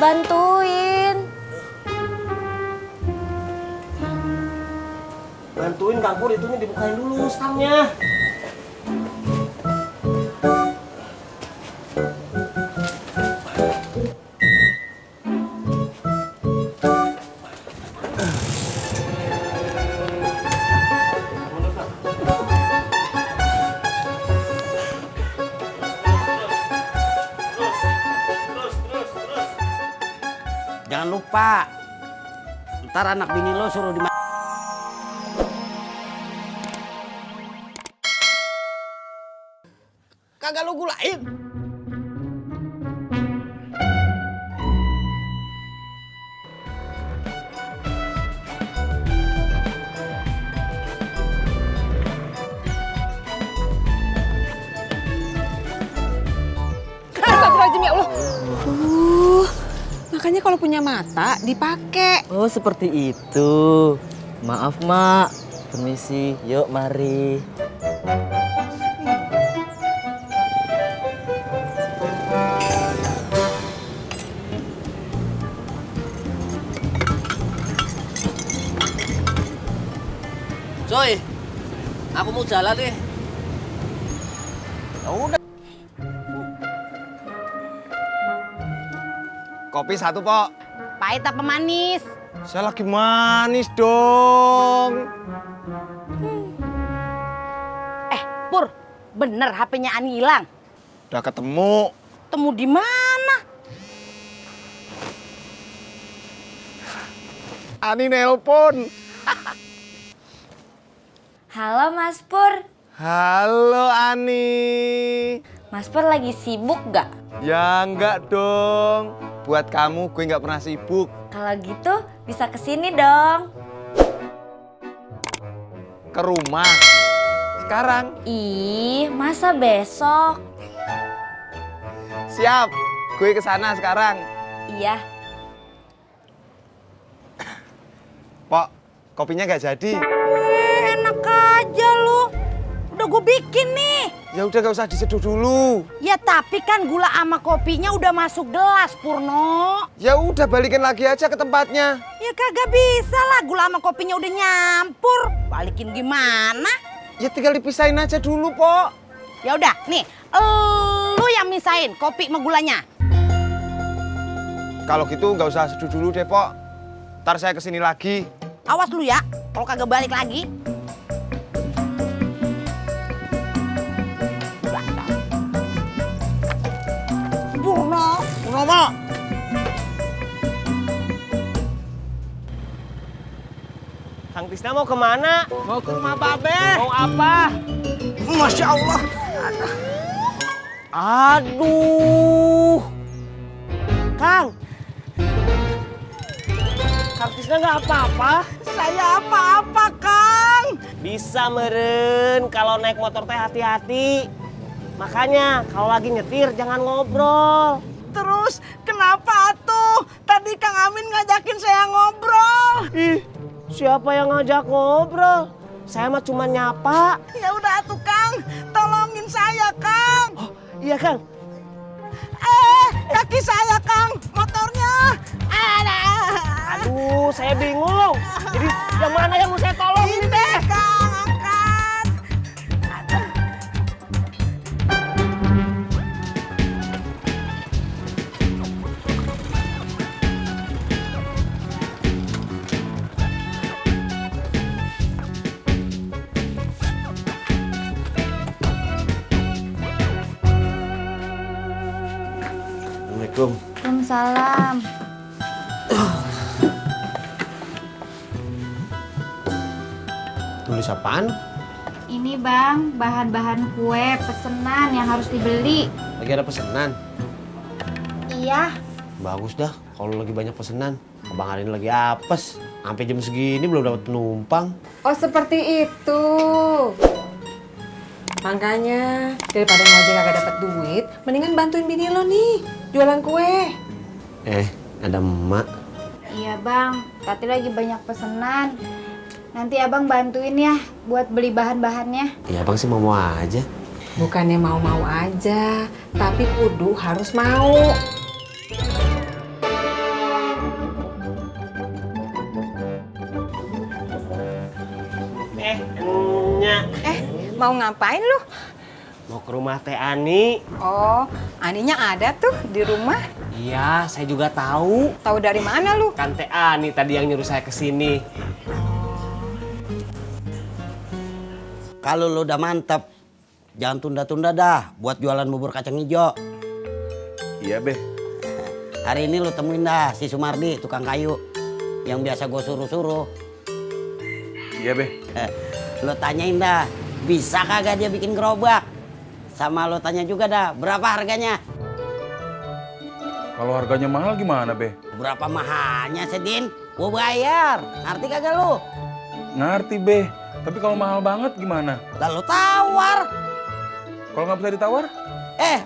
bantuin. Bantuin Kang Pur, itunya dibukain dulu stangnya. Jangan lupa, ntar anak bini lo suruh di kagak lo gulain. Astagfirullahaladzim, ya Allah. Makanya kalau punya mata dipakai. Oh, seperti itu. Maaf, Mak. Permisi. Yuk, mari. Coy, aku mau jalan deh. Ya udah. Kopi satu, Pok. Pahit apa manis? Saya lagi manis dong. Pur, bener HP-nya Ani hilang. Udah ketemu. Temu di mana? Ani nelpon. Halo Mas Pur. Halo, Ani. Mas Pur lagi sibuk gak? Ya enggak dong. Buat kamu gue nggak pernah sibuk. Kalau gitu bisa kesini dong. Ke rumah. Sekarang. Ih, masa besok? Siap. Gue kesana sekarang. Iya. Pok, kopinya nggak jadi. Enak aja lu. Udah gue bikin nih. Ya udah nggak usah diseduh dulu. Ya tapi kan gula sama kopinya udah masuk gelas, Purno. Ya udah balikin lagi aja ke tempatnya. Ya kagak bisa lah, gula sama kopinya udah nyampur. Balikin gimana? Ya tinggal dipisahin aja dulu, Pok. Ya udah, nih, lu yang misahin kopi sama gulanya. Kalau gitu nggak usah seduh dulu deh, Pok. Ntar saya kesini lagi. Awas lu ya, kalau kagak balik lagi. Purno. Purnomo. Kang Tisna mau kemana? Mau ke rumah Babe. Mau apa? Masya Allah. Aduh. Kang. Kang Tisna nggak apa-apa? Saya apa-apa, Kang? Bisa meren, kalau naik motor teh hati-hati. Makanya kalau lagi nyetir jangan ngobrol. Terus kenapa tuh? Tadi Kang Amin ngajakin saya ngobrol. Ih, siapa yang ngajak ngobrol? Saya mah cuma nyapa. Ya udah atuh Kang, tolongin saya Kang. Oh, iya Kang. Kaki saya Kang, motornya. Aduh, saya bingung. Jadi yang mana yang mau saya tolongin deh? Kang, angkat. Assalamualaikum. Waalaikumsalam. Tulis apaan? Ini bang, bahan-bahan kue pesenan yang harus dibeli. Lagi ada pesanan? Iya. Bagus dah, kalau lagi banyak pesanan. Abang hari ini lagi apes. Sampai jam segini belum dapat penumpang. Oh, seperti itu. Makanya daripada ngojek kagak dapat duit, mendingan bantuin bini lo nih jualan kue. Ada emak. Iya bang, Tati lagi banyak pesenan. Nanti abang bantuin ya buat beli bahan-bahannya. Ya abang sih mau aja. Bukannya mau-mau aja, tapi kudu harus mau. Mau ngapain lu? Mau ke rumah Teh Ani. Oh, Aninya ada tuh di rumah. Iya, saya juga tahu. Tahu dari mana lu? Kan Teh Ani tadi yang nyuruh saya ke sini. Kalau lo udah mantep, jangan tunda-tunda dah buat jualan bubur kacang hijau. Iya, Be. Hari ini lo temuin dah si Sumardi, tukang kayu. Yang biasa gue suruh-suruh. Iya, Be. Lo tanyain dah, bisa kagak dia bikin gerobak? Sama lo tanya juga dah, berapa harganya? Kalau harganya mahal gimana, Be? Berapa mahalnya, Sedin? Gue bayar, ngerti kagak lo? Ngerti, Be. Tapi kalau mahal banget gimana? Lalu tawar. Kalau nggak bisa ditawar?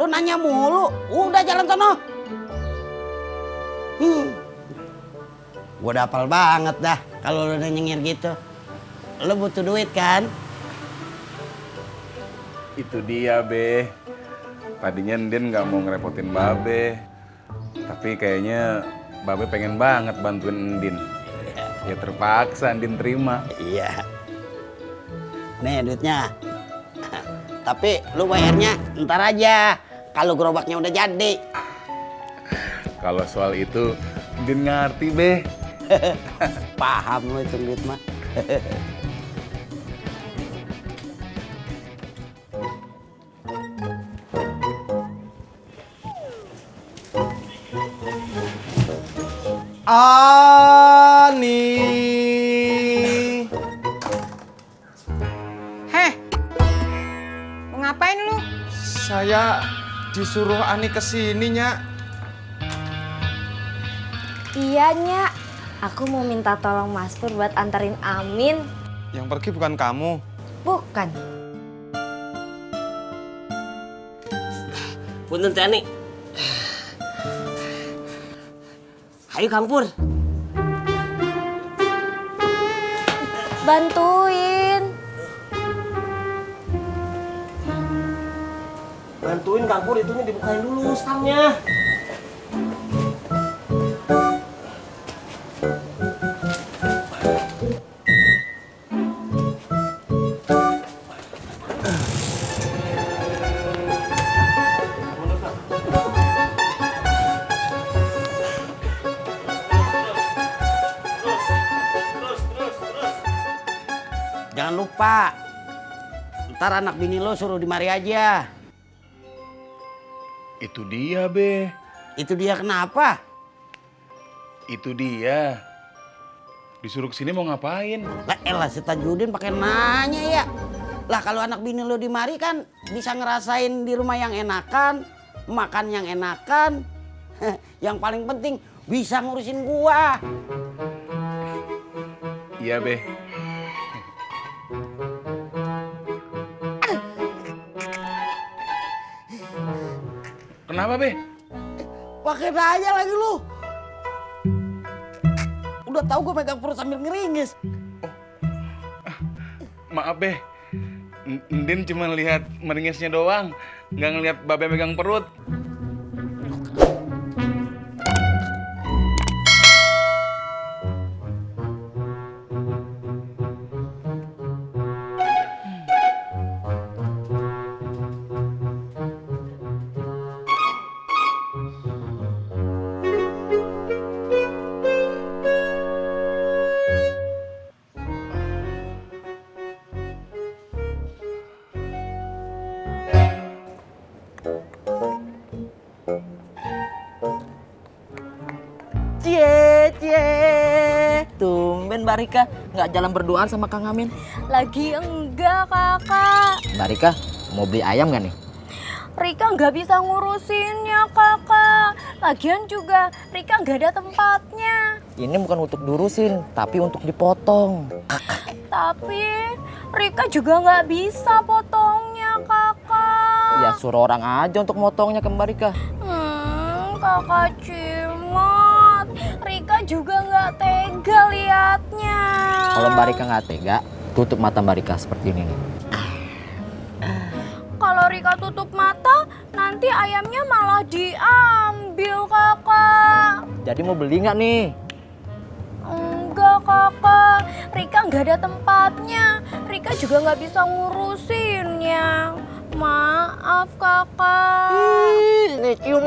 Lo nanya mulu, udah jalan sono. Gue udah hafal banget dah kalau lo udah nyengir gitu. Lo butuh duit kan? Itu dia, Be. Tadinya Ndin nggak mau ngerepotin Babe. Tapi kayaknya Babe pengen banget bantuin Ndin. Ya terpaksa Ndin terima. Iya. Nih duitnya. Tapi lu bayarnya ntar aja. Kalau gerobaknya udah jadi. Kalau soal itu Ndin ngerti, Be. Paham lu itu duit mah. Ani. Heh, mau ngapain lu? Saya disuruh Ani kesini, Nyak. Iya, Nyak. Aku mau minta tolong Mas Pur buat anterin Amin. Yang pergi bukan kamu. Bukan. Punten Teh Ani. Ayo Kang Pur. Bantuin. Bantuin Kang Pur, itunya dibukain dulu stangnya. Jangan lupa. Ntar anak bini lo suruh di mari aja. Itu dia, Be. Itu dia kenapa? Itu dia. Disuruh kesini mau ngapain? Lah elah si Tajudin pakai nanya ya. Lah kalau anak bini lo di mari kan bisa ngerasain di rumah yang enakan, makan yang enakan. Yang paling penting bisa ngurusin gua. Iya, Be. Kenapa, Be? Pakai nanya lagi lu. Udah tahu gue megang perut sambil ngeringis. Maaf, Be. Ndin cuma lihat meringisnya doang, nggak ngelihat Babe megang perut. Tumben Mbak Rika nggak jalan berduaan sama Kang Amin. Lagi enggak, Kakak. Mbak Rika mau beli ayam nggak nih? Rika nggak bisa ngurusinnya, Kakak. Lagian juga Rika nggak ada tempatnya. Ini bukan untuk diurusin, tapi untuk dipotong. Tapi Rika juga nggak bisa potongnya, Kakak. Ya suruh orang aja untuk motongnya ke Mbak Rika. Kakak Cimot. Rika juga nggak tega liatnya. Kalau Mbak Rika nggak tega, tutup mata Mbak Rika seperti ini nih. Kalau Rika tutup mata, nanti ayamnya malah diambil, Kakak. Jadi mau beli nggak nih? Enggak, Kakak. Rika nggak ada tempatnya. Rika juga nggak bisa ngurusinnya. Maaf kakak. Nih cium.